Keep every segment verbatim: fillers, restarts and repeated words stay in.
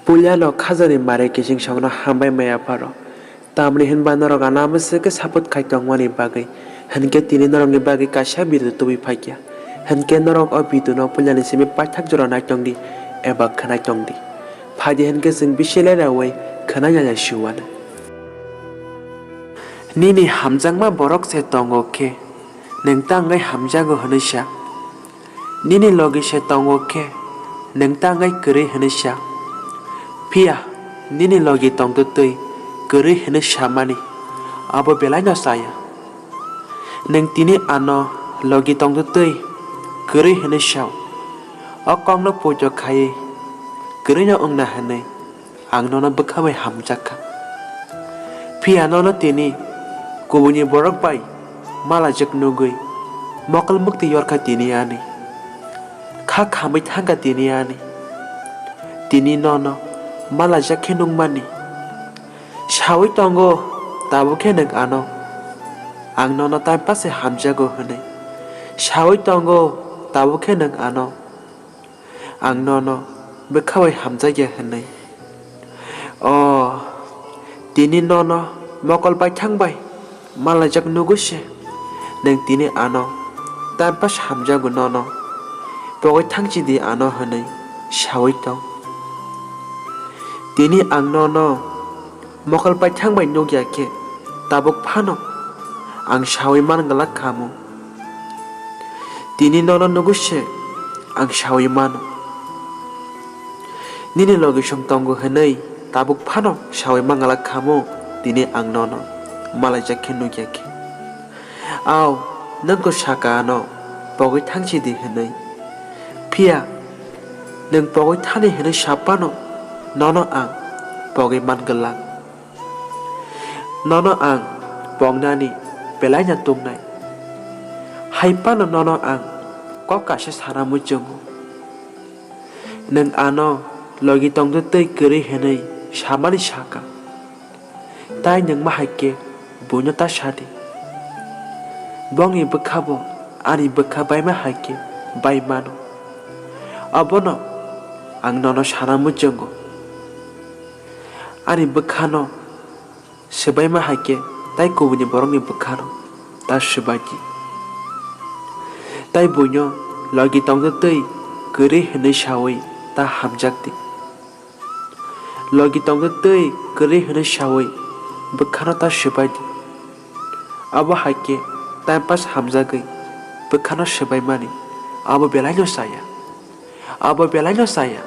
Puilano khajani mare kichingsongno hambai maya pharo. Tamni hinba norok ano bwswk khe support khai tongmani bagwi, hinkhe tini norokni bagwi kaisa video tubui phaikya. Hinkhe norok o video no puilani simi paithak jora naitongdi eba khwnaitongdi. Phaidi hinkhe chwng bisi leraui khwnai nai siuano. Nini hamjakma borok se tongo khe, nwng ta wngwi hamjago hwnwi sa. Nini logi se tongo khe, nwng ta wngwi kwrwi hwnwi sa. Phiya nini logi tongtwtwi kwrwi hwnwi samani abo belaino chaya. Nwng tini ano logi tongtwtwi kwrwi hwnwi sao. O kokno poito khaiwi kwrwino wngna hwnwi ang nono bwkha bai hamjak kha. Phiya nono tini kubuni borok bai malaijak nugwi mokol mwktwi yorkha tini ani. Kha khamwi thangkha tini ani. Tini nono malaijak khe nukmani. Saui tongo tabuk khe nwng ano. Ang nono time pass se hamjago hwnwi. Saui tongo tabuk khe nwng ano. Ang nono bwkha bai hamjakya hwnwi. O, tini nono mokol baithang bai malaijak nugwi se, nwng tini ano time pass hamjago nono, pogwi thangchidi ano hwnwi saui tong. Tini ang nono mokol baithang bai nukya khe tabuk phano ang saui man glak kha mo. Tini nono nugwi se ang saui mano. Nini logi song tongo hwnwi tabuk phano saui man glak kha mo, tini ang nono malaijak khe nukya khe. Au, nwng khe saka ano pogwi thangchidi hwnwi. Phiya nwng pogwi thani hwnwi sa phano nono ang pogwi man glak. Nono ang pongnani belaino tungnai. Hai phano nono ang kok kaisa sana muchungo. Nwng ano logi tongtwtwi kwrwi hwnwi samani saka. Tai nwng ma hai khe buino ta sadi. Bongni bwkha bo ani bwkha baima hai khe bai mano. Abono ang nono sana muchungo. Ani bwkhano swbaima hai khe tai kubuni borokni bwkhano ta swbai di. Tai buino logi tongtwtwi kwrwi hwnwi saui ta hamjak di. Logi tongtwtwi kwrwi hwnwi saui bwkhano ta swbai di. Abo hai khe time pass hamjagwi bwkhano swbaimani abo belaino chaya. Abo belaino chaya.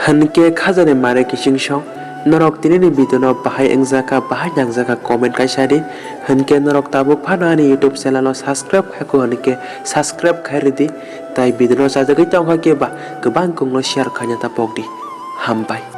Hinkhe khajani mare kiching song, norok tinini video no bahai wngjakha, bahai nangjakha comment kaisa di. Hinkhe norok tabuk phano ani YouTube channel no subscribe khaikho hinkhe subscribe khai ridi. Tai video no chajagwi tongkha khe ba kwbang kung no share khaina ta pokdi. Hambai.